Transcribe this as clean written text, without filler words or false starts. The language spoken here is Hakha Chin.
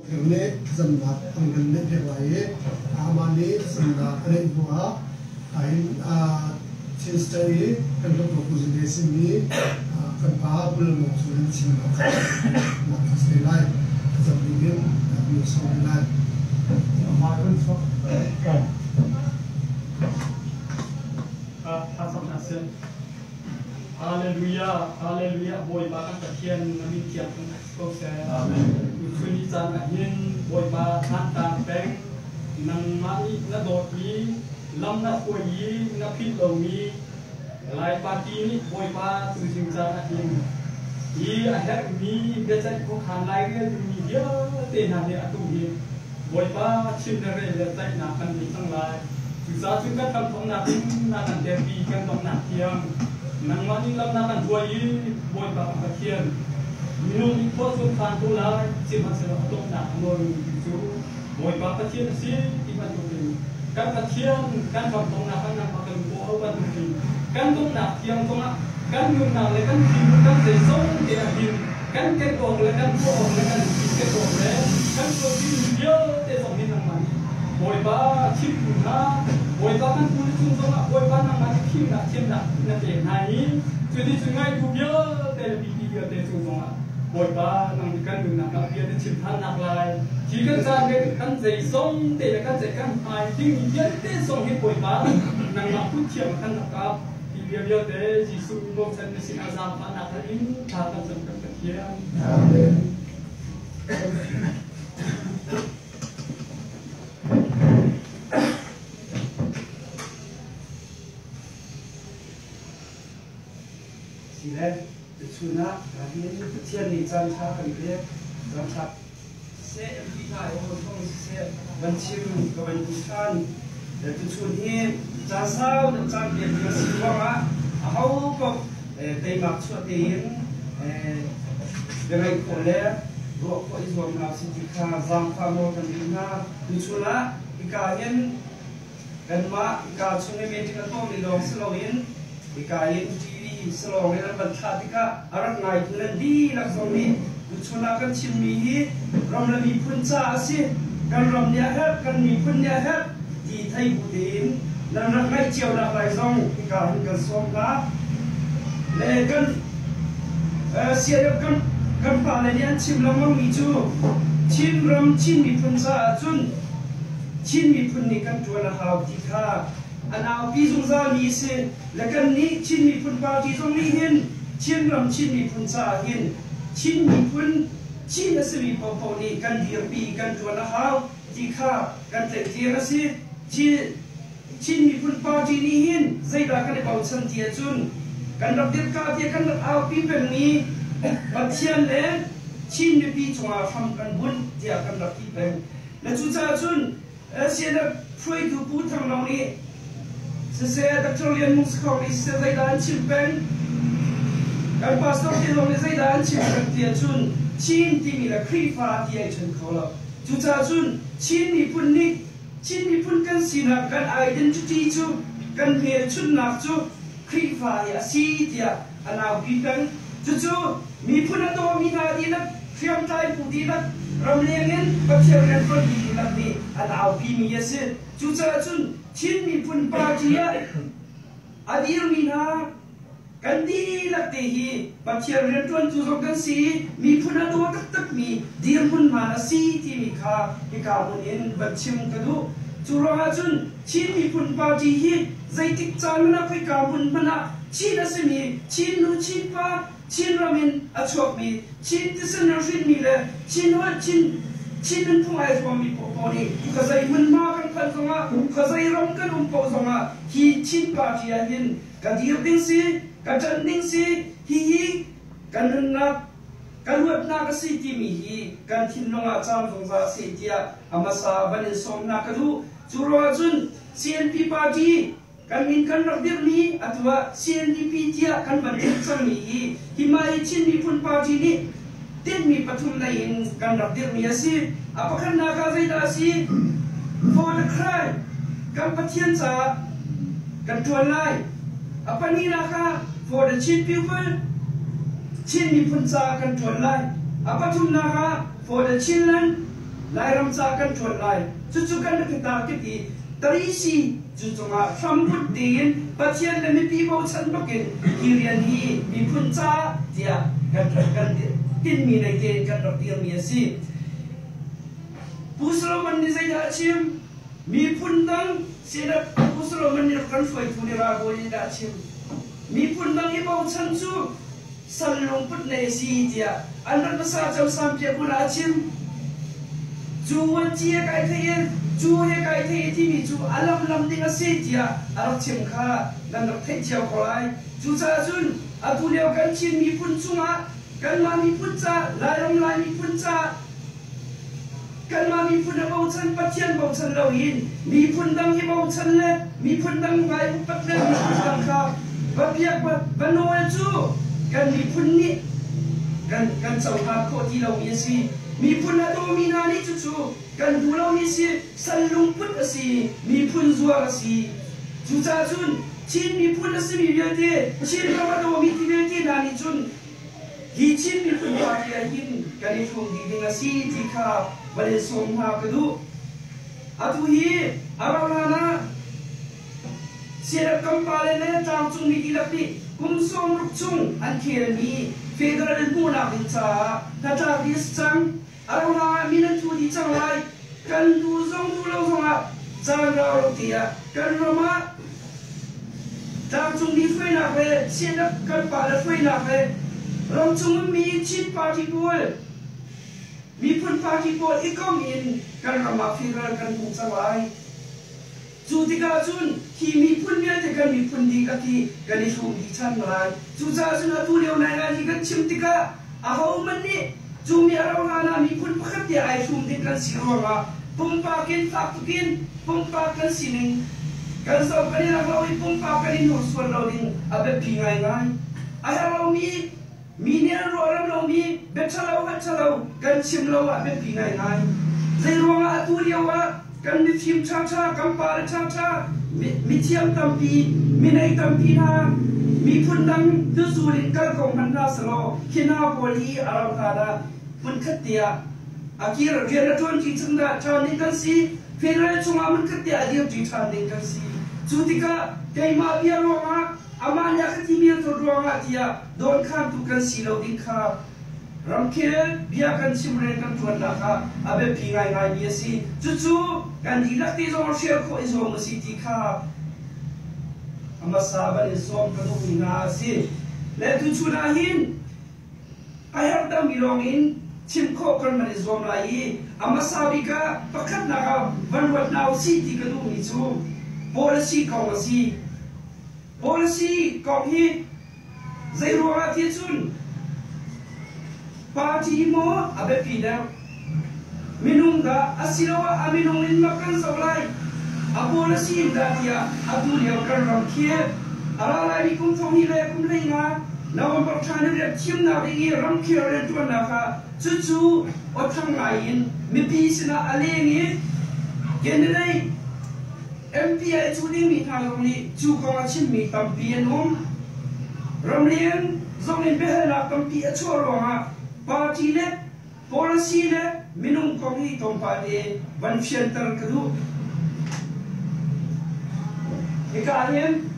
Thir nih thlacamnak an kan neihpiak lai i amah nih thlacamnak a neih hnuah hin Chin State i kan hluttaw kuzile a simi kan pa Pu Lal Maung Cung in chimnak kha nak a si te lai. Thlacam dingin mi a sawm te lai. Thlacam hna sih. Hallelujah, Hallelujah, Bawipa kan Pathian na min thiang thangṭhat si ko seh. Amen. Tuchun ni caan ah hin Bawipa Thantlang peng nangmah nih na dawtmi lam na hruai i na philh lomi Lai party nih Bawipa tuzing caan ah hin hi a herhmi biaceih khuakhan lairel dingmi vialte hna hi atu hi Bawipa chim le rel le tlaihnak kan ngei cang lai. Cucaah cun kan hramthawknak in na kan derpi kan donghnak tiang nangmah nih lam na kan hruai i Bawipa kan Pathian minung nih khua cun phan ko lai sihmanhsehlaw a donghnak a nawl tu cu Bawipa Pathian a si ti bantukin kan Pathian kan hramthawknak ah nangmah kan kawl bantukin kan donghnak tiang zongah kan nunnak le kan thinlung kan zeizong te ah hin kan ken awk le kan tuah awk le kan ken awk le kan tuah dingmi vialte zong hi nangmah nih Bawipa chimtu hna Bawipa kan pu le cung zongah Bawipa nangmah nih thimnak thiamnak na pek hna i cuticun ngaitu vialte le pipi vialte cung zongah Bawipa nang nih kan nunnak ah bia na chim ṭhannak lai hi kan caan le kan zeizong te le kan zei kan hmai dingmi vialte zong hi Bawipa nangmah kut thiam kan rak kap. Hi bia vialte Jesuh i bochan na sinah zaangfahnak hal in thla kan cam kan Pathian. Amen. Sile tuchun ah hin Pathian nih caan ṭha kan pek, caan ṭha siseh, MP hna i hawikom siseh, van chim ka van duh ṭhan. Tuchun hi caan sau deuh caan pek ding a si ruangah aho paoh teimak chuah tein biangaih khawh le ruah khawh i zuam hna usih ti kha zaangfah nawl kan duh hna. Tuchun ah hika hin Kanmah hika chung i meeting a tuahmi lawng si loin hika in TV salawng in an van thlah tikah a rak ngaitu nan dihlak zong nih tuchun ah kan chimmi hi ram le miphun ca a si, kan ram nih a herh, kan miphun nih a herh ti thei bu tein nan rak ngaih cio nak lai zong hika hin kan sawm hna. Le kan siadeuh kan kan pale nih an chim lengmangmi cu Chinram Chin miphun caah cun Chin miphun nih kan ṭuan a hau ti kha an aupi zungzalmi a si. Le kannih Chin Miphun Party zong nih hin Chinram Chin miphun caah hin Chin miphun Chin a simi paohpaoh nih kan dirpi kan ṭuan a hau ti kha kan tlaihtleng a si. Chin Miphun Party nih hin zeidah kan i bochan ti ahcun kan rak dirka tiah kan rak aupi pengmi Pathian le Chin mipi cungah hram kan bunh tiah kan rak ti peng. Na cucaah cun CNF hruaitu Pu Thang Long nih siseh Dr. Lian Mung Sakhong nih siseh zeidah an chim peng? Kan pastor te zong nih zeidah an chim peng ti ahcun Chin timi le Khrihfa ti ai ṭhen kho lo. Cucaah cun Chin miphun nih Chin miphun kan sinak kan identity cu kan hmelchunhnak cu Khrihfa hi a si tiah an aupi peng. Cucu miphun a dawmi hna dihlak, hriamtlai phu dihlak, ramleng in Pathian rianṭuanmi dihlak nih an aupimi a si. Cucaah cun Chin Miphun Party ah a dirmi hna kan dihlak te hi Pathian rianṭuantu zong kan si i miphun a daw taktakmi dirhmun hmaan a si timi kha hika hmun in van chim ka duh. Cu ruangah cun Chin Miphun Party hi zeitik caan hmanh ah khoika hmun hmanh ah Chin a simi Chin nu Chin pa Chin ram in a chuakmi Chin thisen in hrinmi le Chin holh Chin Chin nunphung ai huammi paohpaoh nih khuazei hmunhma kan phanh zongah khuazei ram kan um paoh zongah hi Chin Party ah hin ka dir ding si ka ṭanh ding si hihi ka nunnak ka luatnak a si timi hi kan thinlung ah caam zungzal seh tiah a hmasa van in sawm hna ka duh. Cu ruangah cun CNP party kan min kan rak dirhmi atu ah CNDP tiah kan van dirh cangmi hi hima i Chin Miphun Party nih tinhmi pathum lei in kan rak dirhmi a si. A pakhatnak ah zeidah a si? For the Christ kan Pathian caah kan ṭuan lai. A pahnihnak ah for the Chin people Chin miphun caah kan ṭuan lai. A pathumnak ah for the Chinland. Lairam ca kan ṭuan lai. Cucu kan rak i target i Tarisi cu cungah hrambunh tein Pathian le mipi bochan bakin hi rian hi miphun ca tiah kan kan tinhmi lei tein kan rak dirmi a si. Pu Solomon nih zeidah a chim? Miphun dang sinah Pu Solomon nih kan hruaitu nih ralbawi nih dah a chim? Miphun dang i bochan cu sal lungput nei a si tiah an rat hmasa cem sampiak hmun ah a chim. Cu vuanci he kai thei in cu he kai thei i timi cu a lamlam ding a si tiah a rak chim kha nan rak theih cio ko lai. Cucaah cun atu lio kan Chin miphun chungah kanmah miphun ca Lairam Lai miphun ca kanmah miphun a bochan Pathian bochan loin miphun dang i bochan le miphun dang vai upat le miphun dang kha va biak va nawl cu kan miphun nih kan kan cohlan khawh ti lomi a si. Miphun a dawmi hna nih cucu kan duh lomi si, sal lungput a si, miphun zuar a si. Cucaah cun Chin miphun a simi vialte, Chin ram a dawmi ti vialte hna nih cun hi Chin miphun party ah hin kan i hrawm dih ding a si ti kha van in sawm hna ka duh. Atu hi a rauhhlan ah Siarap kan pale le tlangcungmi dihlak nih kum 60 chung an khelmi federal in hmuhnak ding caah hnatlak dih a si cang. A rauhhlan ah min an thu dih cang lai. Kan duh zong duh lo zongah caan rau lo te ah kan ram ah tlangcungmi hruainak le Siarap kan pale hruainak le ramchung ummi Chin party pawl miphun party pawl i kom in kan ram ah federal kan hmu cang lai. Cu tikah cun hi miphun vialte kan miphun dihlak hi kan i hrum dih ṭhan lai. Cucaah cun atu lio nai hi kan chim tikah ahohmanh nih cu mi a rauh hlan ah miphun pakhat te ai hrum ding kan si ruangah pumpak in fak tukin pumpak kan sining kan zoh kan i rak lo i pumpak kan i hnursuan lo ding a biapi ngaingai. A herh lomi mi nih an ruah rem lomi bia ṭhalo hngalh ṭhalo kan chim lo ah biapi ngaingai. Zeiruangah atu lio ah kan mifim ṭhaṭha, kan pale ṭhaṭha, mithiam tampi, minei tampi hna, miphun dang hnuzul in kal ko hmanh hna selaw hi hna pawl hi a rauh hlan ah hmunkhat te ah a kir rian a ṭuanṭi cang dah ṭhan ding kan si. Federal chungah hmunkhat te ah a dirṭi ṭhan ding kan si. Cu tikah keimah bia ruangah amah nih a ka timi a tlawt ruangah tiah dawnkhantu kan si lo ding kha ramkhel bia kan chimrel kan ṭuannak ah a biapi ngaingaimi a si. Cucu kan dihlak te zong hrial khawh i zuam a si ti kha a hmasa van in sawm ka duhmi hna a si. Le tuchun ah hin a herh dangmi lawng in chim khawh kan van i zuam lai i a hmasa bik ah pakhatnak ah van ruat hna u sih ti ka duhmi cu policy kong a si. Policy kong hi Zeiruangah ti cun party maw a biapi deuh? Minung dah asiloah a minung in mak kan zoh lai? A policy in dah tiah atu lio kan ram khi a ra laimi kum 12 le kum 15 November thla ni riat thimnak ding i ramkhel rianṭuannak ah cucu awthang ngai in mipi sinah a leng i candidate MP ai cuh dingmi hna zong nih cu kong a chimmi tampi an um. Ramrian zong in biahalnak tampi a chuah ruangah party le policy le minung kong hi tlawmpal te van fianter ka duh. Hika hin